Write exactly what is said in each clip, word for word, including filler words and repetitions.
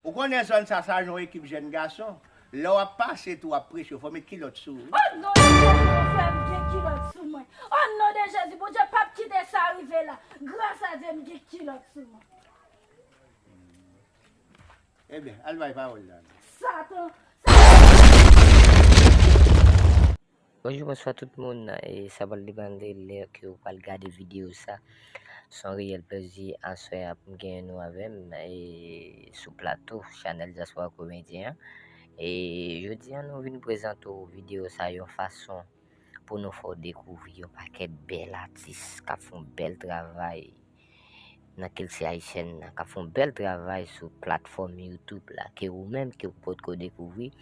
Ou konnen zòn sa, sa yon ekip jèn gason. Lè w ap pase tou, w ap preche, fò w met kilòt sou ou. O non de Jezi, Bondye, m gen kilòt sou mwen. O non de Jezi, Bondye p ap kite sa rive la. Gras a Dye, m gen kilòt sou mwen. Ebyen, al bay pawòl la. Satan, Bonjou, bonswa tout moun. E sa pral depann de lè ke w pral gade videyo sa. Se yon reyèl plezi aswè a pou m genyen nou avè m e sou plato chanèl Diaspora Comedien an. E jodi a, nou vin prezante w videyo sa yon fason pou nou fè w dekouvri yon pakèt bèl atis k ap fè yon bèl travay nan kilti ayisyèn nan, k ap fè yon bèl travay sou platfòm YouTube la, ke ou menm ke ou potko dekouvri,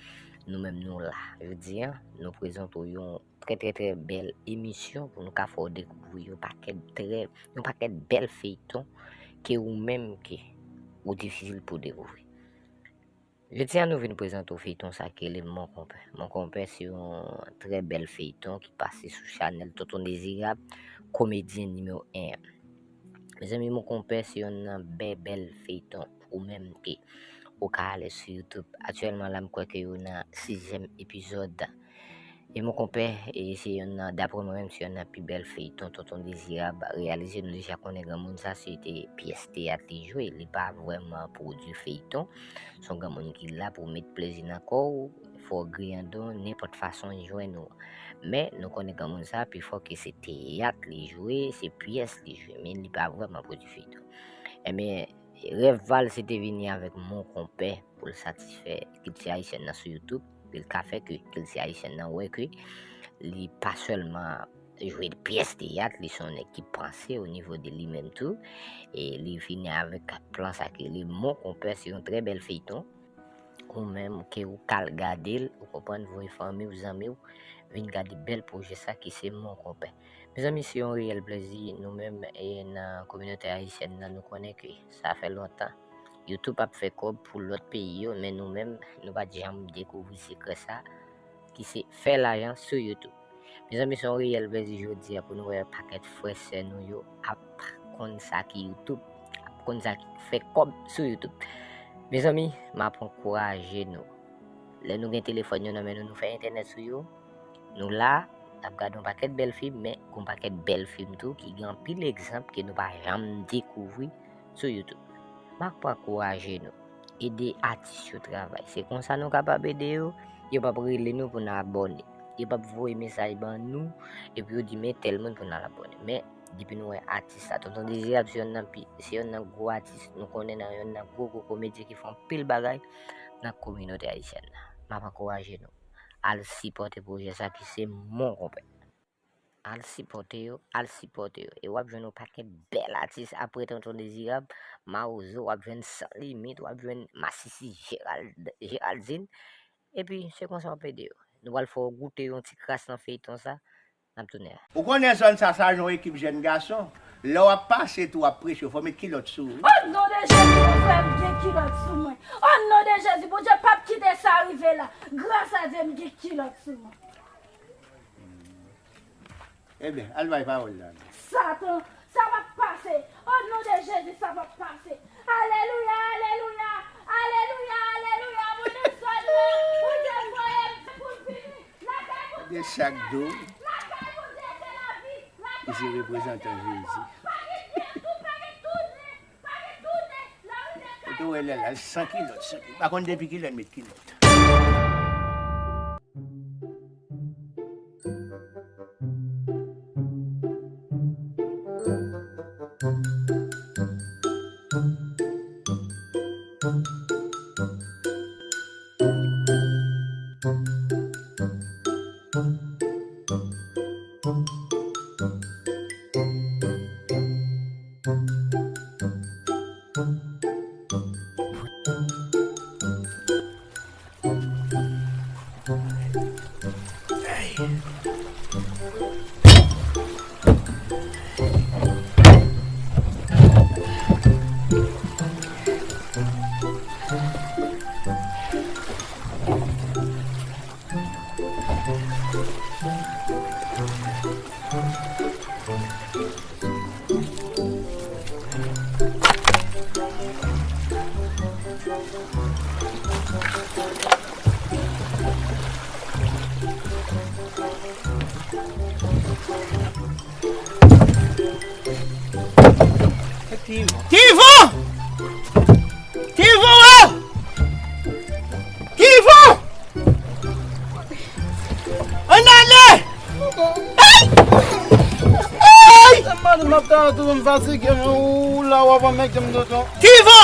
nou menm nou la. Jodi a, nou prezante w yon trè, trè, trè bèl emisyon pou nou ka fè w dekouvri yon pakèt trè, yon pakèt bèl feyton ke ou menm ke ou difisil pou dekouvri. Jodi a, nou vin prezante w feyton sa ki rele Mon Konpè. Mon Konpè se yon trè bèl feyton ki pase sou chanèl Tonton Dezirab, komedyen nimewo en an. Mezanmi, Mon Konpè se yonn nan bèl, bèl feyton ou menm ke ou ka ale sou YouTube. Aktyèlman la, m kwè ke yo nan sizyèm epizòd. E Mon Konpè, e se yonn nan, daprè mwen menm, se yonn nan pi bèl feyton Tonton Dezirab reyalize. Nou deja konnen granmoun sa, se te pyès teyat li jwe, li pa vrèman pwodui feyton. Se yon granmoun ki la pou met plezi nan kò w, fè w griyen do, nenpòt fason li jwenn ou. Men, nou konnen granmoun sa, pi fò ke se teyat li jwe, se pyès li jwe, men li pa vrèman pwodui feyton. Ebyen, rèv pa l, se te vini avèk Mon Konpè pou l satisfè kilti ayisyèn nan sou YouTube, pou l ka fè ke kilti ayisyèn nan wè ke li pa sèlman jwe pyès teyat, li se yon nèg ki panse o nivo de li menm tou, e li vini avèk plan sa ki rele Mon Konpè, se yon trè bèl feyton. Ou menm ke ou ka al gade l, ou konprann, voye fanmi w, zanmi w, vin gade bèl pwojè sa ki se Mon Konpè. Mezanmi, se yon reyèl plezi, nou menm, e nan kominote ayisyèn nan, nou konnen ke sa fè lontan YouTube ap fè kòb pou lòt peyi yo, men nou menm, nou pa t janm dekouvri sekrè sa, ki se fè lajan sou YouTube. Mezanmi, se yon reyèl plezi jodi a pou nou wè pakèt frè sè nou yo ap konn sa ki YouTube, ap konn sa ki fè kòb sou YouTube. Mezanmi, m ap ankouraje nou. Lè nou gen telefòn yo nan men nou, nou fè entènèt sou yo, nou la, n ap gade yon pakèt bèl fim, men gen yon pakèt bèl fim tou ki gen anpil egzanp ke nou pa janm dekouvri sou YouTube. M ap ankouraje nou. Ede atis yo travay. Se konsa nou kapab ede yo. Yo p ap rele nou pou n abòne. Yo p ap voye mesaj ban nou epi yo di, "Men tèl moun pou n al abòne." Men, depi nou wè atis la, Tonton Dezirab se yonn nan pi, se yonn nan gwo atis. Nou konnen nan yonn nan gwo, gwo komedyen ki fè anpil bagay nan kominote ayisyèn nan. M ap ankouraje nou. Al sipòte pwojè sa ki se Mon Konpè. Al sipòte yo, al sipòte yo. E w ap jwenn yon pakèt bèl atis apre Tonton Dezirab, Mawozo, w ap jwenn San Limit, w ap jwenn Masisi Gerald, Geraldine. Epi, se konsa w ap ede yo. Nou pral fè w goute yon ti kras nan feyton sa. N ap tounen. Ou konnen zòn sa, sa yon ekip jèn gason. Lè w ap pase tou, w ap preche, fò w met kilòt sou ou. O non de Jezi, mon frè, m gen kilòt sou mwen. O non de Jezi, Bondye p ap kite sa rive la. Gras a Dye, m gen kilòt sou mwen. Ebyen, al bay pawòl la. Satan, sa p ap pase. O non de Jezi, sa p ap pase. Alelouya, alelouya, alelouya, alelouya. Mwen nan zòn nan, Bondye voye m pou m vini. Lakay Bondye se lavi. Lakay Bondye se lavi. Lakay Bondye se lavi. Ou te wè lè l al san kilòt sou li. Pa konn depi kilè l met kilòt. Tivo! Tivo, oh! Tivo! Ann ale! Ay! Ay! Madanm ap ta tou m fatige, men ou la w ap anmède m tonton. Tivo!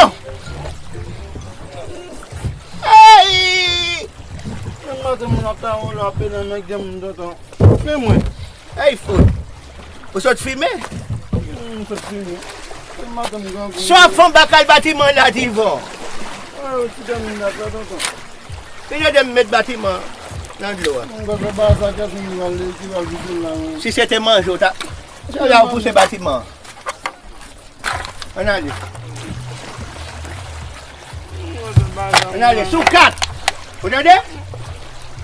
Ay! Men madanm ap ta ou la ap anmède m tonton. Men mwen. Ay, fout. Ou sot fimen? Hmm, m sot fimen. Se madanm grangou. Sa w ap fè anba kay batiman la, Tivo? Ah, ti dam nan la, tonton. Ki jan de m met batiman nan dlo a? M pa fè ba sa, kèk moun ki va le, ki va vide la, wi. Si se te manje, w ta, se la ou pouse batiman. Ann ale. Ann ale, sou kat. Ou tande?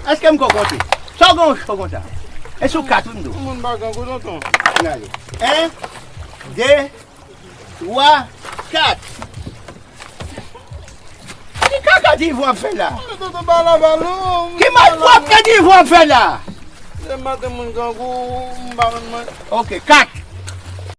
Èske m ko konte? Sa w gen yon cho konsa? E sou kat, wi, m di w. Moun pa gen gwo tonton. Ann ale. En, de, twa, kat. Ki kaka Tivo ap fè la? Ki malpwòpte Tivo ap fè la? Se maten moun grangou, m pa konn mwen. Ok, kat.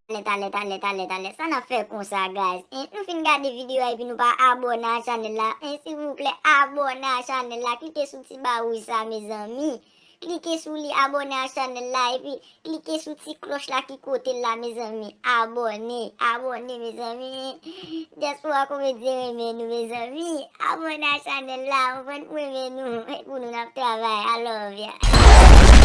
Talè, talè, talè, talè, talè. Sa n ap fè konsa, guys? En, nou fin gade videyo a epi nou pa abòne a chanèl la. En, silvouplè, abòne a chanèl la. Klike sou ti ba wouj sa, mezanmi. Klike sou li, abòne a chanèl la, epi klike sou ti klòch la ki kote l la, mezanmi. Abòne, abòne, mezanmi. Dyaspora Komedyen renmen nou, mezanmi. Abòne a chanèl la, ou konprann, pou renmen nou, e pou nou n ap travay. I love ya.